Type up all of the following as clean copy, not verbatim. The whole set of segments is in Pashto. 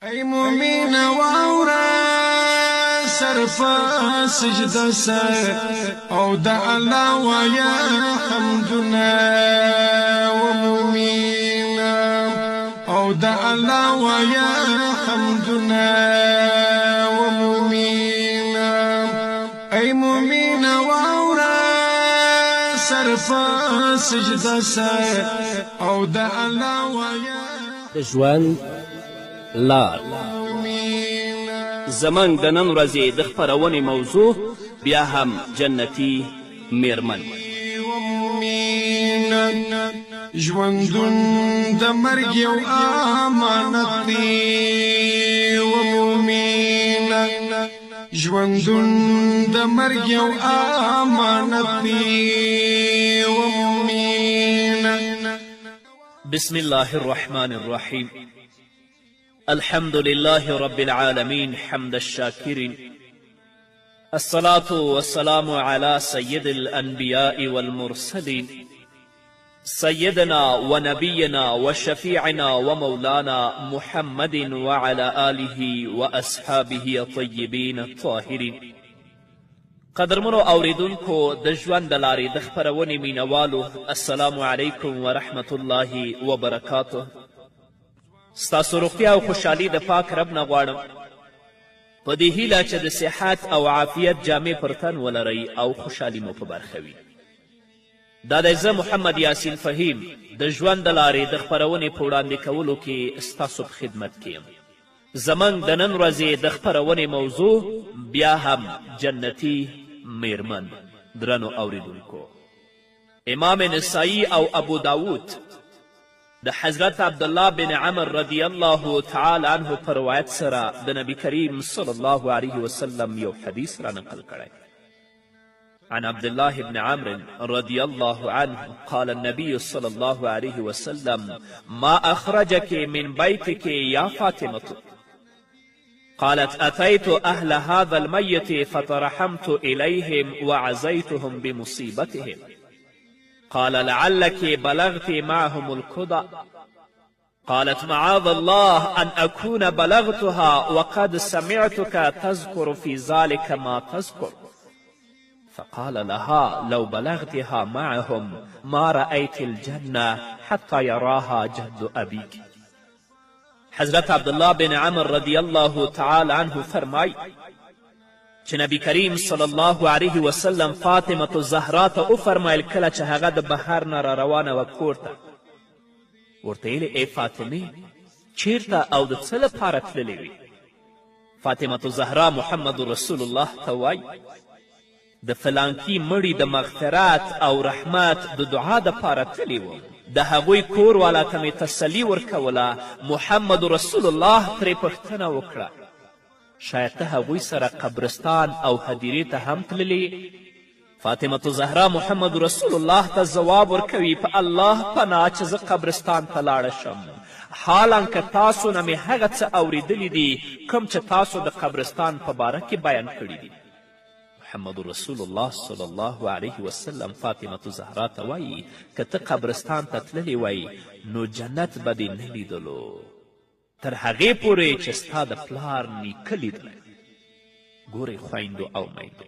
ای مومن واورا سر په سجده سر او د الله وایا حمدونه. و مومن او د الله وایا حمدونه. و مومن، ای مومن واورا سر په سجده سر او د الله وایا. د ژوند لار. زموږ د نن ورځې د خپرونې موضوع بیا هم جنتي میرمن. ژوندون د مرګ یو امانت دی. و مومن، ژوندون د مرګ یو امانت دی. و مومن. بسم الله الرحمن الرحیم. الحمد لله رب العالمين، حمد الشاكرين، الصلاة والسلام على سيد الأنبياء والمرسلين، سيدنا ونبينا وشفيعنا ومولانا محمد وعلى آله وأصحابه الطيبين الطاهرين. قدرمنو اوریدونکو، د ژوند د لارې د خپرونې مینوالو، السلام علیکم ورحمة الله وبرکاته. ستاسو روغتیا او خوشحالي د پاک رب نه غواړم، په دې هیله چې د صحت او عافیت جامې پر تن ولرئ او خوشحالي مو په برخه وي. دا دی زه محمد یاسین فهیم د ژوند د لارې د خپرونې په وړاندې کولو کې ستاسو په خدمت کې یم. زموږ د نن ورځې د خپرونې موضوع بیا هم جنتي میرمن. درنو اوریدونکو، امام نسائی او ابو داود د حضرت عبدالله بن عمر رضی الله تعالی عنه په روایت سره د نبی کریم صلی الله علیه وسلم یو حدیث را نقل کړی. عن عبد الله بن عمرو رضي الله عنه قال النبي صلى الله عليه وسلم: ما أخرجك من بيتك يا فاطمة؟ قالت: أتيت أهل هذا الميت فترحمت إليهم وعزيتهم بمصيبتهم. قال: لعلك بلغت معهم الكدى. قالت: معاذ الله أن أكون بلغتها وقد سمعتك تذكر في ذلك ما تذكر. فقال لها: لو بلغتها معهم ما رأيت الجنة حتى يراها جد أبيك. حضرت عبدالله بن عمر رضی الله تعالی عنه فرمای چې نبی کریم صلی الله علیه وسلم فاطمة الزهرا ته وفرمیل، کله چې هغه د بهر نه را روانه وه کور ته، ورته یې ای فاطمې، چیرته او د څه لپاره تللې وې؟ فاطمة الزهرا محمد رسول الله ته وایي د فلانکي مړي د مغفرت او رحمت د دعا دپاره تللې وم، د هغوی کور والا ته مې تسلي ورکوله. محمد رسول الله ترې پوښتنه وکړه: شاید ته هغوی سره قبرستان او هدیرې ته هم تللې؟ فاطمة زهرا محمد رسول الله ته ځواب ورکوي: په الله پناه چې زه قبرستان ته لاړه شم، حالانکه تاسو نه مې هغه څه اوریدلي دي کوم چې تاسو د قبرستان په باره کې بیان کړي دي. محمد رسول الله صلی الله علیه وسلم فاطمة زهرا ته وایي که ته قبرستان ته تللې وای نو جنت به دې نه لیدلو تر هغې پورې چې ستا د پلار نیکه لیدلی. ګورئ خویندو او میندو،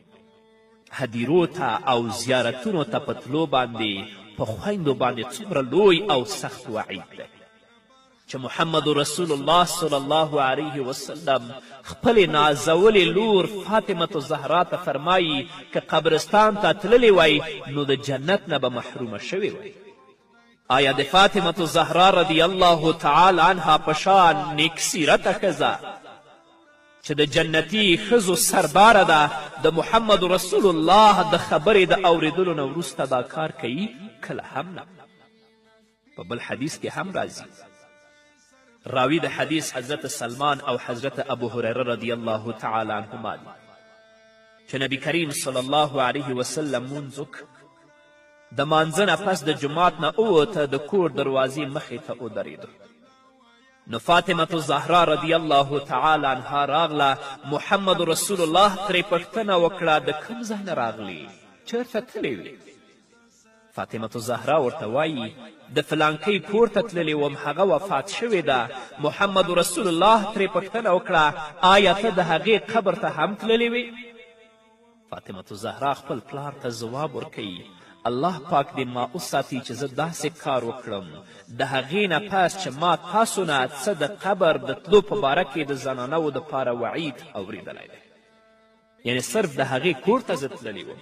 هدیرو ته او زیارتونو ته په تلو باندې په خویندو باندې څومره لوی او سخت وعید دی چې محمد رسول الله صلی الله علیه وسلم خپلې نازولې لور فاطمة الزهرا ته فرمایي که قبرستان ته تللې وای نو د جنت نه به محرومه شوې وای. آیا د فاطمة الزهرا رضی الله تعالی عنها په شان نیک سیرته ښځه چې د جنتي ښځو سرداره ده د محمد رسول الله د خبرې د اوریدلو نه وروسته دا کار کوي؟ کله هم نه. په بل حدیث کې هم راځي، راوی د حدیث حضرت سلمان او حضرت ابو هریره رضی الله تعالی عنهما دي چې نبی کریم صلی الله علیه وسلم مونځ وکړ، د مانځه نه پس د جومات نه ووته، د کور دروازې مخې ته ودرېدو. نو فاطمة الزهرا رضی الله تعالی عنها راغله، محمد رسول الله ترې پوښتنه وکړه د کوم ځای نه راغلې، چېرته تللې وې؟ فاطمة الزهرا ورته وایي د فلانکۍ کور ته تللې وم، هغه وفات شوې ده. محمد رسول الله ترې پوښتنه وکړه آیا ته د هغې قبر ته هم تللې وې؟ فاطمة الزهرا خپل پلار ته ځواب ورکوي الله پاک دې ما وساتي چې زه داسې کار وکړم د هغې نه پس چې ما تاسو نه څه د قبر د تلو په باره کې د زنانو دپاره وعید اوریدلی دی، یعنې صرف د هغې کور ته زه تللی وم.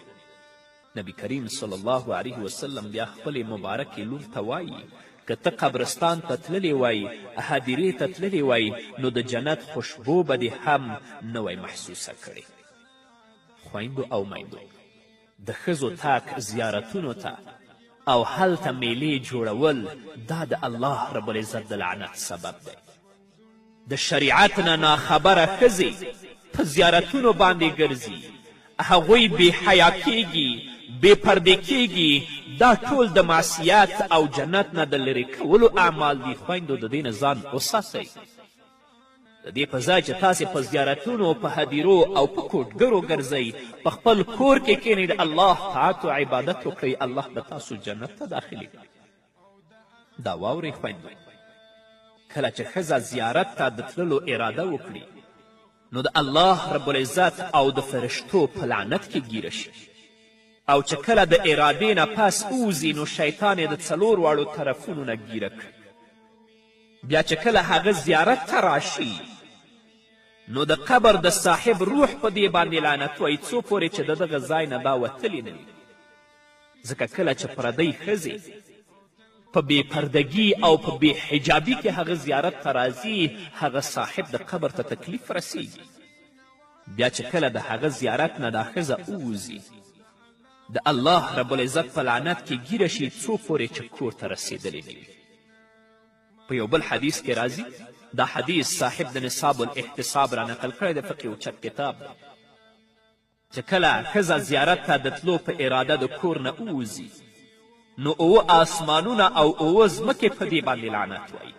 نبی کریم صلی الله علیه وسلم بیا خپلې مبارکې لور ته وایي که ته قبرستان ته تللې وای، هدیرې ته تللې وای، نو د جنت خوشبو به دې هم نه وای محسوسه کړې. خویندو او میندو، د ښځو تک زیارتونو ته او هلته میلې جوړول دا د الله رب العزت د لعنت سبب دی. د شریعت نه ناخبره ښځې په زیارتونو باندې ګرځي، هغوی بې حیا کیږي، بې پردې کیږي، دا ټول د معصیت او جنت نه د لرې کولو اعمال دي. خویندو د دې نه ځان وساتئ. د دې په ځای چې تاسې په زیارتونو، په هدیرو او په کوټګرو ګرځئ، په خپل کور کې کښېنئ، د الله طاعت او عبادت وکړئ، الله به تاسو جنت ته داخلي کړي. دا واورئ خویندو، کله چې ښځه زیارت ته د تللو اراده وکړي نو د الله رب العزت او د فرشتو په لعنت کې ګیره شي، او چې کله د ارادې نه پس ووځي نو شیطان یې د څلور واړو طرفونو نه ګیره کړي. بیا چې کله هغه زیارت ته راشي نو د قبر د صاحب روح په دې باندې لعنت وایي څو پورې چې د دغه ځای نه دا وتلې نه وي. ځکه کله چې پردۍ ښځې په بې پردګي او په بې حجابي کې هغه زیارت ته راځي، هغه صاحب د قبر ته تکلیف رسیږي. بیا چې کله د هغه زیارت نه دا ښځه ووځي د الله رب العزت په لعنت کې ګیره شي څو پورې چې کور ته رسېدلې نه وي. په یو بل حدیث کې راځي، دا حدیث صاحب د نصاب الاحتساب را نقل کړی د فقې اوچت کتاب دی، چې کله ښځه زیارت ته د تلو په اراده د کور نه ووځي نو اووه آسمانونه او اووه ځمکې په دې باندې لعنت وایي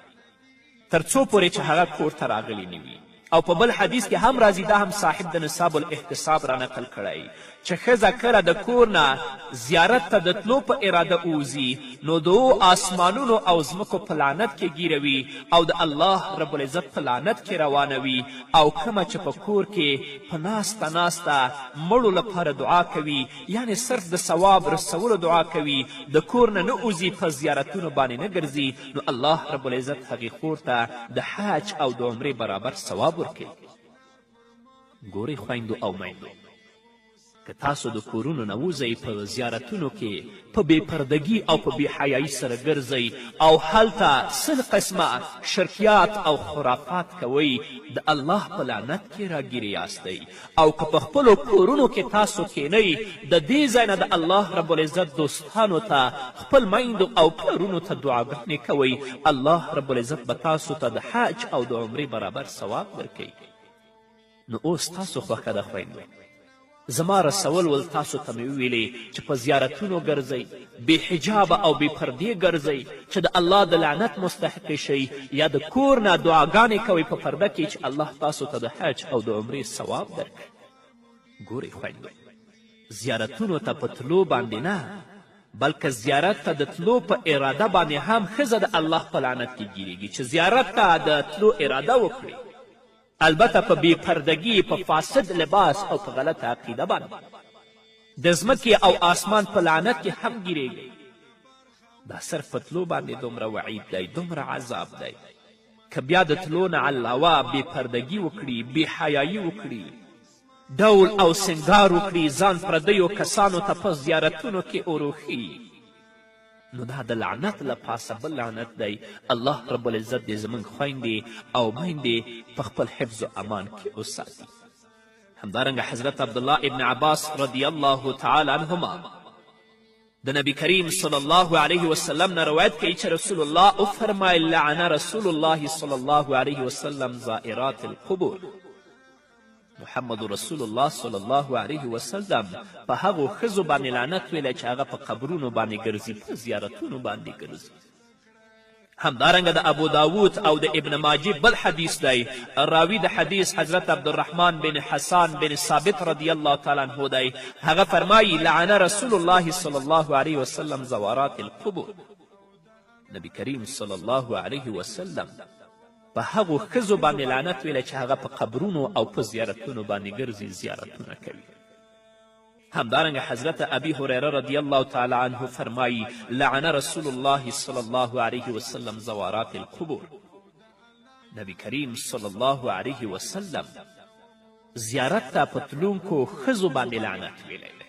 تر څو پورې چې هغه کور ته راغلي نه وي. او په بل حدیث کې هم راځي، دا هم صاحب د نصاب الاحتساب را نقل کړی، چې ښځه کله د کور نه زیارت ته د تلو په اراده ووځي نو د اوو آسمانونو او ځمکو په لعنت کې ګیره وي او د الله رب العزت په لعنت کې روانه وي، او کومه چې په کور کې په ناسته ناسته مړو لپاره دعا کوي، یعنې صرف د ثواب رسولو دعا کوي، د کور نه نه وځي، په زیارتونو باندې نه ګرځي، نو الله رب العزت هغې خور ته د حج او د عمرې برابر ثواب ورکوي. ګورئ خویندو او میندو، که تاسو د کورونو نه وځئ په زیارتونو کې په بې پردګي او په بې حیایي سره ګرځئ او هلته سل قسمه شرکیات او خرافات کوئ، د الله په لعنت کې راګیرې یاستئ. او که په خپلو کورونو کې تاسو کینئ، د دې ځای نه د الله رب العزت دوستانو ته، خپل میندو او پلرونو ته دعاګانې کوئ، الله رب العزت به تاسو ته د حج او د عمرې برابر ثواب درکوي. نو اوس تاسو خوښه ده خویندو، زما رسول ول تاسو ته مې وویلې چې په زیارتونو ګرځئ، بې حجابه او بې پردې ګرځئ چې د الله د لعنت مستحقې شئ، یا د کور نه دعاګانې کوئ په پرده کې چې الله تاسو ته د حج او د عمرې ثواب درکړي. ګورئ خویندو، زیارتونو ته په تلو باندې نه، بلکه زیارت ته د تلو په اراده باندې هم ښځه د الله په لعنت کې ګیریږي چې زیارت ته د تلو اراده وکړي، البته په بې پردګي، په فاسد لباس او په غلطه عقیده باندې د ځمکې او آسمان په لعنت کې هم ګیریږي. دا صرف په تلو باندې دومره وعید دی، دومره عذاب دی، که بیا د تلو نه علاوه بې پردګي وکړي، بې حیایي وکړي، ډول او سنګار وکړي، ځان پردیو کسانو ته په زیارتونو کې وروښیي، نو دا د لعنت له پاسه بل لعنت دی. الله رب العزت دې زموږ خویندې او میندې په خپل حفظ و امان کې وساتي. همدارنګه حضرت عبدالله ابن عباس رضی الله تعالی عنهما د نبی کریم صلی الله علیه وسلم نه روایت کوي چې رسول الله وفرمایل: لعن رسول الله صلی الله علیه وسلم زائرات القبور. محمد رسول الله صلی الله علیه وسلم په هغو ښځو باندې لعنت ویلی چې هغه په قبرونو باندې ګرځي، په زیارتونو باندې ګرځي. همدارنګه د ابو داود او د ابن ماجه بل حدیث دی، راوي د حدیث حضرت عبدالرحمن بن حسان بن ثابت رضی الله تعالی عنه دی، هغه فرمایي لعن رسول الله صلی الله علیه وسلم زوارات القبور. نبی کریم صلی الله علیه وسلم په هغو ښځو باندې لعنت ویلی چې هغه په قبرونو او په زیارتونو باندې ګرځي، زیارتونه کوي. همدارنګه حضرت ابي هريره رضی الله تعالی عنه فرمایي لعن رسول الله صلی الله علیه وسلم زوارات القبور. نبی کریم صلی الله علیه وسلم زیارت ته په تلونکو ښځو باندې لعنت ویلی دی.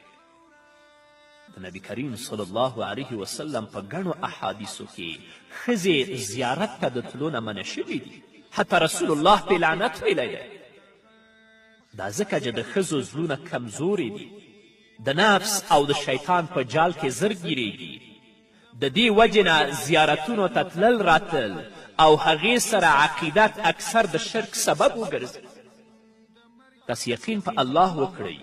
د نبی کریم صلی الله علیه وسلم په ګڼو احادیثو کې ښځې زیارت ته د تلو نه منع شوي دي، حتی رسول الله پرې لعنت ویلی دی. دا ځکه چې د ښځو زړونه کمزوري دي، د نفس او د شیطان په جال کې زر ګیریږي. د دې وجې نه زیارتونو ته تلل راتلل او هغې سره عقیدت اکثر د شرک سبب وګرځي. تاسې یقین په الله وکړئ،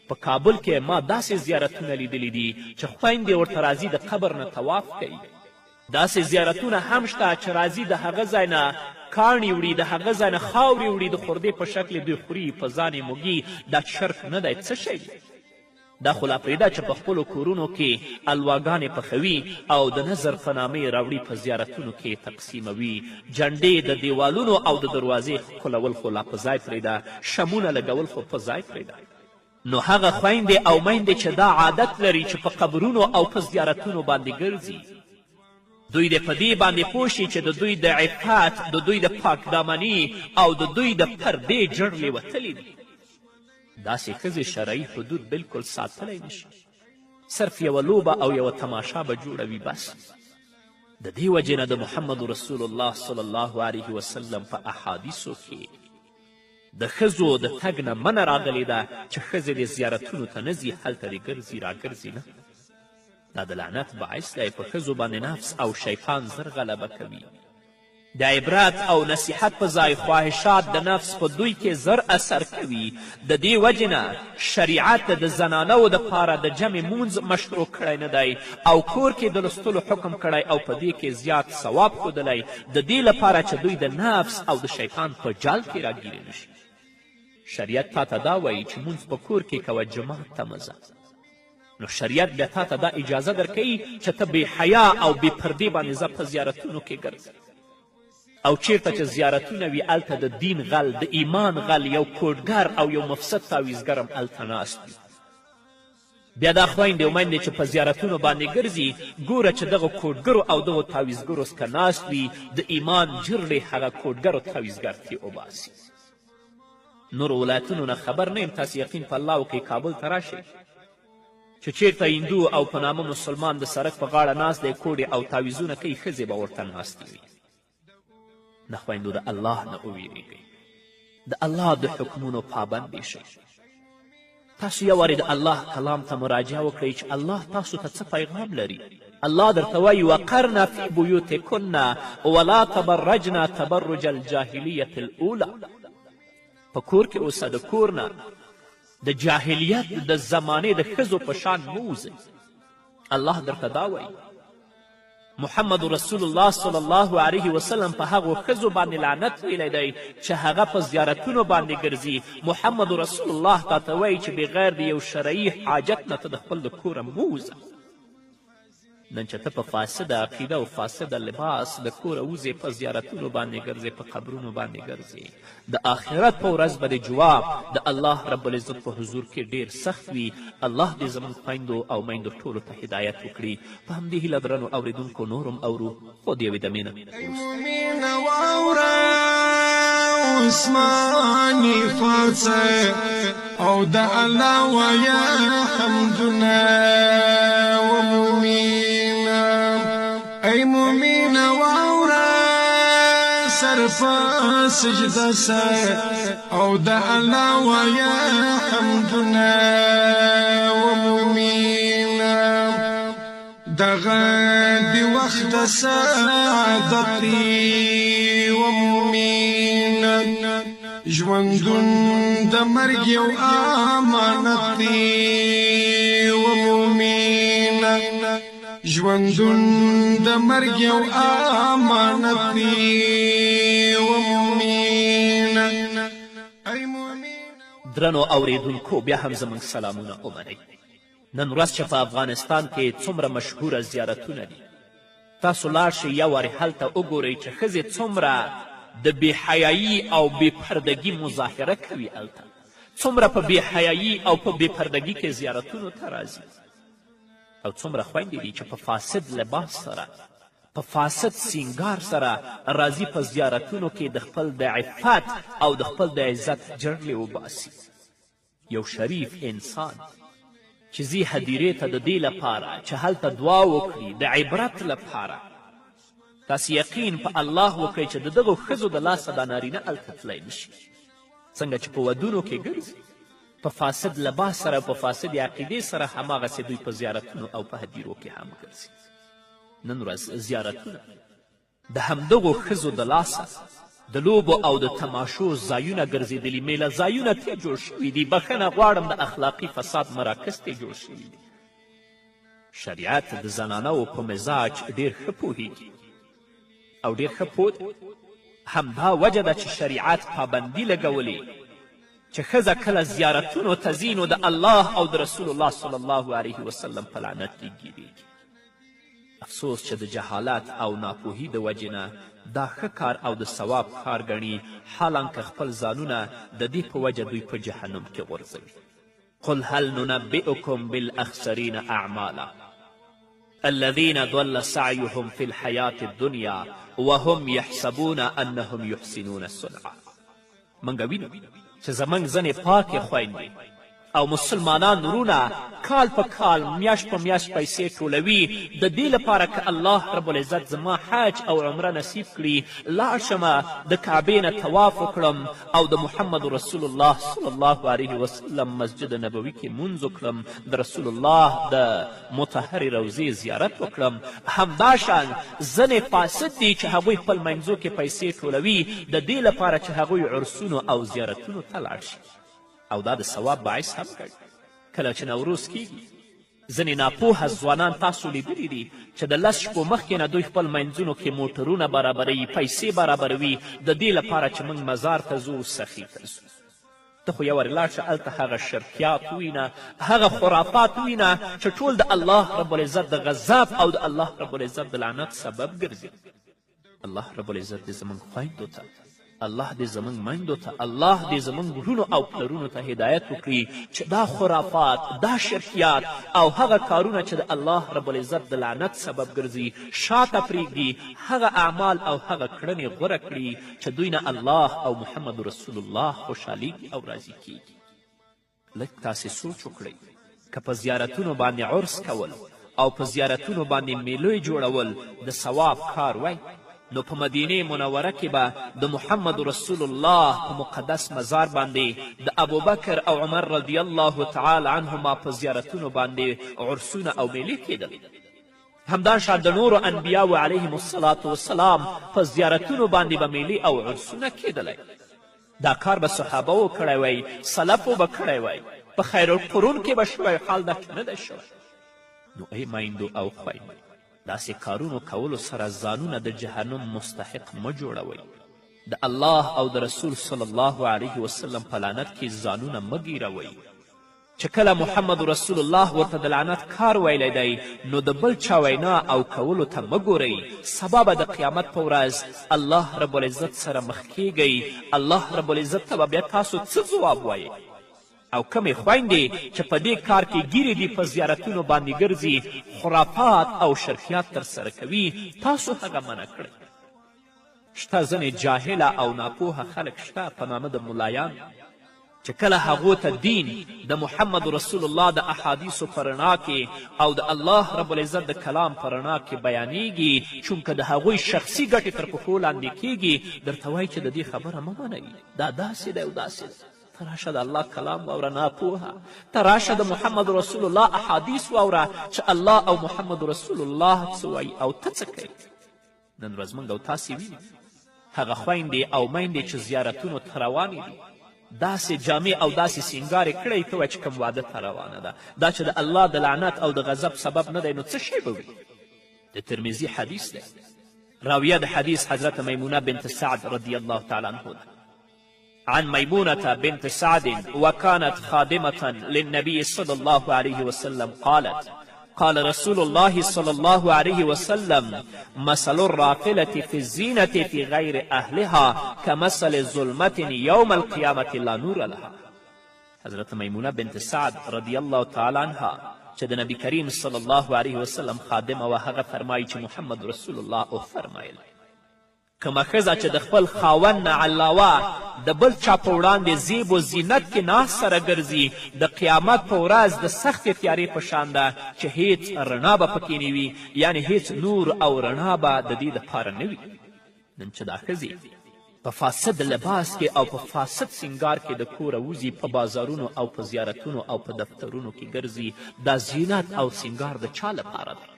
په کابل کې ما داسې زیارتونه لیدلي دي چې خویندې ورته راځي د قبر نه طواف کوي. داسې زیارتونه هم شته چې راځي د هغه ځای نه کاڼي وړي، د هغه ځای نه خاورې وړي، د خوردې په شکل دوی خوري، په ځان یې موږي. دا شرک نه دی څه شی دی؟ دا خو لا پرېږده چې په خپلو کورونو کې الواګانې پخوي او د نذر په نامه یې راوړي په زیارتونو کې یې تقسیموي. جنډې د دیوالونو او د دروازې ښکلول خو لا په ځای پرېږده، شمونه لګول خو په ځای پرېږده. نو هغه خویندې او میندې چې دا عادت لري چې په قبرونو او په زیارتونو باندې ګرځي، دوی دې په دې باندې پوه شي چې د دوی د عفت، د دوی د پاکدامني او د دوی د پردې جرړې وتلې دي. داسې ښځې شرعي حدود بلکل ساتلی نشي، صرف یوه لوبه او یوه تماشا به جوړوي بس. د دې وجې نه د محمد رسول الله صلی الله علیه وسلم په احادیثو کې د ښځو د تګ نه منع راغلې ده چې ښځې دې زیارتونو ته نه ځي، هلته دې ګرځي راګرځي نه. دا د لعنت باعث دی. په ښځو باندې نفس او شیطان زر غلبه کوي. د عبرت او نصیحت په ځای خواهشات د نفس په دوی کې زر اثر کوي. د دې وجې نه شریعت د زنانو دپاره د جمع مونځ مشروع کړی نه دی او کور کې د لوستلو حکم کړی او په دې کې زیات ثواب ښودلی، د دې لپاره چې دوی د نفس او د شیطان په جال کې راګیرې نه شي. شریعت تا ته دا وایي چې مونځ په کور کې کوه، جومات ته مه ځه. نو شریعت بیا تا ته دا اجازه درکوي چې ته بې حیا او بې پردې باندې ځه په زیارتونو کې ګرځه، او چیرته چې زیارتونه وي هلته د دین غل، د ایمان غل، یو کوډګر او یو مفسد تاویزګر هم هلته ناست وي. بیا دا خویندې او میندې چې په زیارتونو باندې ګرځي، ګوره چې دغو کوډګرو او دغو تاویزګرو څخه ناست وي، د ایمان جرړې هغه کوډګر او تاویزګر ترې وباسي. نورو ولایتونو نه خبر نه یم، تاسې یقین په الله وکړئ کابل ته راشئ چې چیرته هندو او په نامه مسلمان د سرک په غاړه ناست دی، کوډې او تاویزونه کوي، ښځې به ورته ناستې وي. نه خویندو، د الله نه وویریږئ، د الله د حکمونو پابندې شئ. تاسو یو وارې د الله کلام ته مراجعه وکړئ چې الله تاسو ته څه پیغام لري. الله درته وایي وقرنا فی بیوتکن ولا تبرجنا تبرج الجاهلیة الاولی. په کور کې اوسه، د کور نه د جاهلیت د زمانې د ښځو په شان مه وځئ. الله درته دا وایي. محمد رسول الله صلی الله علیه وسلم په هغو ښځو باندې لعنت ویلی دی چې هغه په زیارتونو باندې ګرځي. محمد رسول الله تا ته وایي چې بغیر د یو شرعي حاجت نه ته د خپل د کوره مه وځه. نن چې ته په فاسده عقیده او فاسده لباس د کوره وځې، په زیارتونو باندې ګرځې، په قبرونو باندې ګرځې، د آخرت په ورځ به د جواب د الله رب العزت په حضور کې ډیر سخت وي. الله دې زموږ خویندو او میندو ټولو ته هدایت وکړي. په همدې هیله درنو اورېدونکو نور هم اورو، خو د یوې دمې نه ای مومنه واوره عثماني پاڅه او د الله وایه حمدونه. ومؤمنه ای مومنه واوره سر په سجده سه او د الله وایه حمدونه. ومؤمنه دغه دی وخت د سعادت دی. ومؤمنه ژوندون د مرګ یو امانت دی. ومؤمنه ژوندون د مرګ یو امانت دی ومؤمنه ای مؤمنه. درنو اوریدونکو بیا هم زموږ سلامونه ومنئ. نن ورځ چې په افغانستان کې څومره مشهوره زیارتونه دي، تاسو لاړ شئ یو وارې هلته وګورئ چې ښځې څومره د بې حیایي او بې پردګي مظاهره کوي، هلته څومره په بې حیایي او په بې پردګي کې زیارتونو ته راځي، او څومره خویندې دي چې په فاسد لباس سره، په فاسد سینګار سره راځي په زیارتونو کې د خپل د عفت او د خپل د عزت جرړې وباسي. یو شریف انسان چې ځي هدیرې ته د دې لپاره چې هلته دعا وکړي د عبرت لپاره، تاسې یقین په الله وکړئ چې د دغو ښځو د لاسه دا نارینه هلته تللی نشي. څنګه چې په ودونو کې ګرځي په فاسد لباس سره، په فاسدې عقیدې سره، هماغسې دوی په زیارتونو او په هدیرو کې هم ګرځي. نن ورځ زیارتونه د همدغو ښځو د لاسه د لوبو او د تماشو ځایونه ګرځېدلي، میله ځایونه ترې جوړ شوي دي، بخښنه غواړم د اخلاقي فساد مراکز ترې جوړ شوي دي. شریعت د زنانو په مزاج ډېر ښه پوهیږي او ډېر ښه پوه دی. همدا وجه ده چې شریعت پابندي لګولې چې ښځه کله زیارتونو ته ځي نو د الله او د رسول الله صلی الله علیه وسلم په لعنت کې ګیریږي. افسوس چې د جهالت او ناپوهي د وجې نه دا ښه کار او د ثواب کار ګڼي، حالانکه خپل ځانونه د دې په وجه دوی په جهنم کې غورځوي. قل هل ننبئکم بالاخسرین اعمالا الذین ضل سعیهم فی الحیاة الدنیا وهم یحسبون انهم یحسنون صنعا. موږ وینو چې زموږ ځینې پاکې خویندې او مسلمانان وروڼه کال په کال، میاشت په میاشت پیسې ټولوي د دې لپاره که الله رب العزت زما حج او عمره نصیب کړي، لاړ شم د کعبې نه طواف وکړم او د محمد رسول الله صلی الله علیه وسلم مسجد نبوي کې مونځ وکړم، د رسول الله د مطهرې روضې زیارت وکړم. همداشان ځینې فاسد دي چې هغوی خپل منځو کې پیسې ټولوي د دې لپاره چې هغوی عرسونو او زیارتونو ته لاړ شي، او دا د ثواب باعث هم ګڼي. کله چې نوروز کیږي، ځینې ناپوهه ځوانان تاسو لیدلي دي چې د 10 شپو مخکې نه دوی خپل منځونو کې موټرونه برابروي، پیسې برابروي د دې لپاره چې موږ مزار ته ځو، سخي ته ځو. ته خو یو وارې لاړ شه هلته هغه شرکیات ووینه، هغه خرافات ووینه چې ټول د الله رب العزت د غضب او د الله رب العزت د لعنت سبب ګرځي. الله رب العزت دې زموږ خویندو ته، الله دې زموږ میندو ته، الله دې زموږ وروڼو او پلرونو ته هدایت وکړي چې دا خرافات، دا شرکیات او هغه کارونه چې د الله رب العزت د لعنت سبب ګرځي شاته پرېږدي، هغه اعمال او هغه کړنې غوره کړي چې دوی نه الله او محمد رسول الله خوشحالیږي او راضي کیږي. لږ تاسې سوچ وکړئ که په زیارتونو باندې عرس کول او په زیارتونو باندې میلې جوړول د ثواب کار وای، نو په مدینې منوره کې به د محمد رسول الله په مقدس مزار باندې د ابوبکر او عمر رضی الله تعالی عنهما په زیارتونو باندې عرسونه او میلې کیدل. همداشان د نورو انبیاو علیهم الصلاة والسلام په زیارتونو باندې به میلې او عرسونه کیدلی. دا کار به صحابه و کړی وای، سلفو به کړی وای، په خیرالقرون کې به شوی، حال دا چې نه دی شوی. نو ای میندو او خویندو، داسې کارونو کولو سره ځانونه د جهنم مستحق مه جوړوئ. د الله او د رسول صلی الله علیه وسلم په لعنت کې ځانونه مه ګیروئ. چې کله محمد رسول الله ورته د لعنت کار ویلی دی، نو د بل چا وینا او کولو ته مه ګورئ. سبا به د قیامت په ورځ الله رب العزت سره مخ کیږئ، الله رب العزت ته به بیا تاسو څه ځواب وایئ؟ او کومې خویندې چې په دې کار کې ګیرې دي، په زیارتونو باندې ګرځي، خرافات او شرکیات ترسره کوي، تاسو هغه منع کړئ. شته ځینې جاهله او ناپوهه خلک شته په نامه د ملایانو چې کله هغو ته دین د محمد رسول الله د احادیثو په رڼا کې او د الله رب العزت د کلام په رڼا کې بیانیږي، چونکه د هغوی شخصي ګټې تر پښو لاندې کیږي، درته وایي چې د دې خبره مه منئ، دا داسې دی او داسې دی. ته راشه د الله کلام واوره ناپوهه، ته راشه د محمد رسول الله احادیث واوره چې الله او محمد رسول الله څه وایي او ته څه کوې. نن ورځ موږ او تاسې وینو هغه خویندې او میندې چې زیارتونو ته روانې دي، داسې جامې او داسې سینګار یې کړی ته وایې چې کوم واده ته روانه ده. دا چې د الله د لعنت او د غضب سبب نه دی نو څه شی به وي؟ د ترمذي حدیث دی. راویه د حدیث حضرت میمونه بنت سعد رضی الله تعالی عنه ده. عن ميمونة بنت سعد وكانت خادمة للنبي صلى الله عليه وسلم قالت: قال رسول الله صلى الله عليه وسلم: مثل الرافلة في الزينة في غير أهلها كمثل ظلمة يوم القيامة لا نور لها. حضرت میمونه بنت سعد رضی الله تعالی عنها چې د نبی کریم صلی الله علیه وسلم خادمه وه، هغه فرمایي چې محمد رسول الله وفرمایل: کومه ښځه چې د خپل خاوند نه علاوه د بل چا په وړاندې زیب و زینت کې ناز سره ګرځي، د قیامت په ورځ د سختې تیارې په شان ده چې هیڅ رڼا به پکې نه وي، یعنې هیڅ نور او رڼا به د دې دپاره نه وي. نن چې دا ښځې په فاسد لباس کې او په فاسد سینګار کې د کوره وځي، په بازارونو او په زیارتونو او په دفترونو کې ګرځي، دا زینت او سینګار د چا لپاره دی؟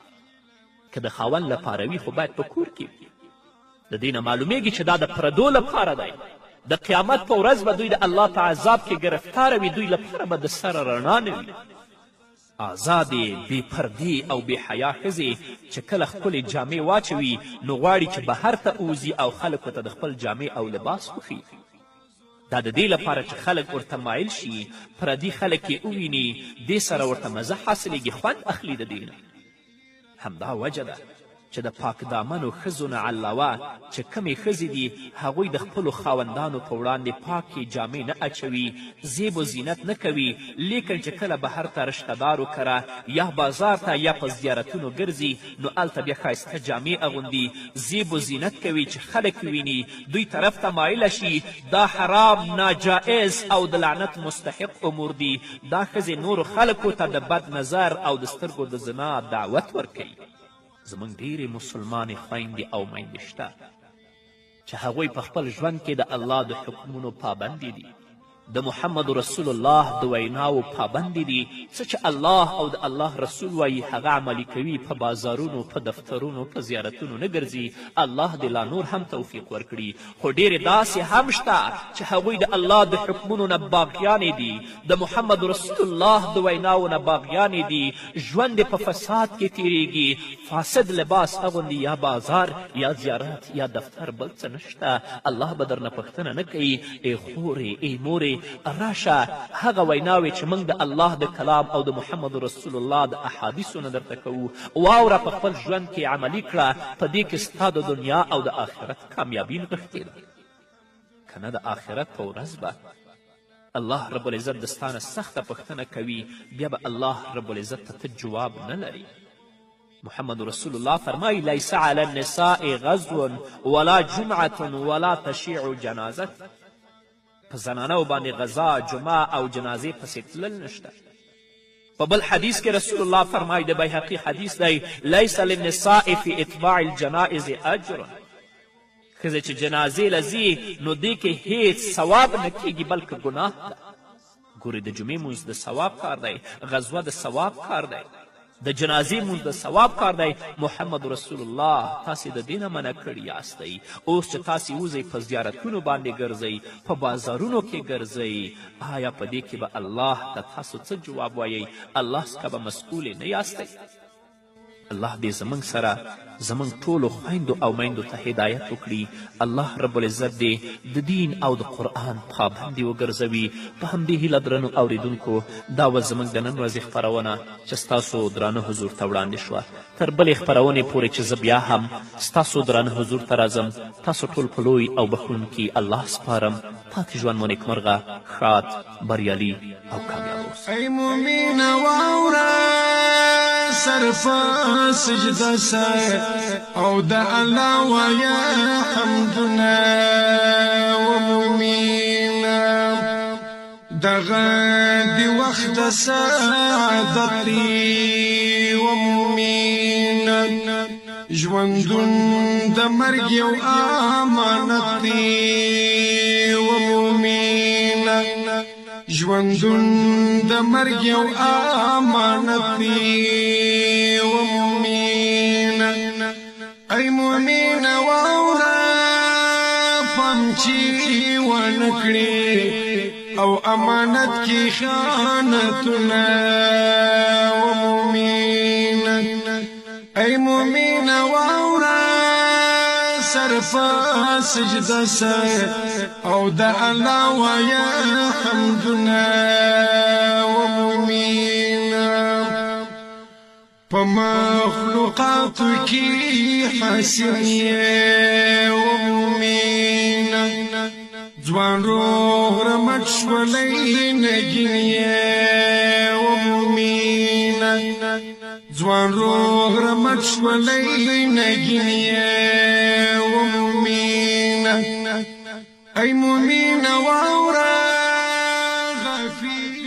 که د خاوند لپاره وي خو باید په کور کې وي. د دې نه معلومیږي چې دا د پردو لپاره دی. د قیامت په ورځ به دوی د الله په عذاب کې ګرفتاره وي، دوی لپاره به د سره رڼا نه وي. آزادې، بې پردې او بې حیا ښځې چې کله ښکلې جامې واچوي نو غواړي چې بهر ته ووځي او خلکو ته د خپل جامې او لباس وښیي. دا د دې لپاره چې خلک ورته مایل شي، پردي خلک یې وویني، دې سره ورته مزه حاصلیږي، خوند اخلي د دې نه. همدا وجه ده چې د پاک دامنو ښځو نه علاوه چې کومې ښځې دي هغوی د خپلو خاوندانو په وړاندې پاکې جامې نه اچوي، زیب و زینت نه کوي، لیکن چې کله بهر ته رشته دارو کره یا بازار ته یا په زیارتونو ګرځي نو هلته بیا ښایسته جامې اغوندي، زیب و زینت کوي چې خلک ویني، دوی طرف ته مایله شي. دا حرام، ناجائز او د لعنت مستحق امور دي. دا ښځې نورو خلکو ته د بد نظر او د سترګو د زنا دعوت ورکوي. زموږ ډېرې مسلمانې خویندې او میندې شته چې هغوی په خپل ژوند کې د الله د حکمونو پابندې دي، د محمد رسول الله د ویناوو پابندې دي، څه چې الله او د الله رسول وایي هغه عملي کوي، په بازارونو، په دفترونو، په زیارتونو نه ګرځي. الله دې لا نور هم توفیق ورکړي. خو ډېرې داسې هم شته چې هغوی د الله د حکمونو نه باغیانې دي، د محمد رسول الله د ویناوو نه باغیانې دي، ژوند یې په فساد کې تیریږي، فاسد لباس اغوندي، یا بازار یا زیارت یا دفتر، بل څه نشته. الله به درنه پوښتنه نه کوي، ای خورې، ای مورې، راشه هغه ویناوې چې موږ د الله د کلام او د محمد رسول الله د احادیثو نه درته کوو واوره، په خپل ژوند کې عملي کړه، په دې کې ستا د دنیا او د آخرت کامیابي نغښتې ده. که نه د آخرت په ورځ به الله رب العزت د ستا نه سخته پوښتنه کوي، بیا به الله رب العزت ته ته جواب نه لرې. محمد رسول الله فرمایي: لیس علی النساء غزو ولا جمعة ولا تشیع جنازة. په زنانو باندې غزا، جمعه او جنازې پسې تلل نشته. په بل حدیث کې رسول الله فرمایي، د بیهقي حدیث دی: لیس للنساء فی اتباع الجنائز اجر. ښځې چې جنازې له ځي نو دې کې هیڅ ثواب نه کیږي، بلکې ګناه ده. ګورئ، د جمعې مونځ د ثواب کار دی، غزوه د ثواب کار دی، د جنازې مونځ د ثواب کار دی. محمد رسول الله تاسې د دې نه منع کړي یاستئ. اوس چې تاسې وځئ په زیارتونو باندې ګرځئ، په بازارونو کې ګرځئ، آیا په دې کې به الله ته تاسو څه جواب وایئ؟ الله څخه به مسؤلې نه یاستئ؟ الله دې زموږ سره زموږ ټولو خویندو او میندو ته هدایت وکړي. الله رب العزت دې د دین او د قرآن پابندې وګرځوي. په همدې هیله درنو اوریدونکو، دا وه زموږ د نن ورځې خپرونه چې ستاسو درانه حضور ته وړاندې شوه. تر بلې خپرونې پورې چې زه بیا هم ستاسو درانه حضور ته راځم، تاسو ټول په لوی او بښونکي الله سپارم. پاتې ژوند مو نیکمرغه، ښاد، بریالي او کامیاب اوسئ. ای مومنه واوره، سر په سجده سه او د الله وایه حمدونه. ومؤمنه، دغه دی وخت سعادت دی. ومؤمنه، ژوندون د مرګ یو امانت دی. ومؤمنه، ژوندون د مرګ یو امانت دی. ومؤمنه، ای مؤمنه واوره، پام چې ونه کړې او امانت کې خیانتونه. ومؤمنه، ای مومن واورا، سر په سجده سر او د الله وایا حمدونه. ومؤمن په مخلوقاتو کې حسین یې. ومؤمن ځوان روغ رمټ شولې نګین یې. ومؤمن ځوان روغ رمټ شولې نګین یې. ومؤمن، ای مؤمن واورا، غفیل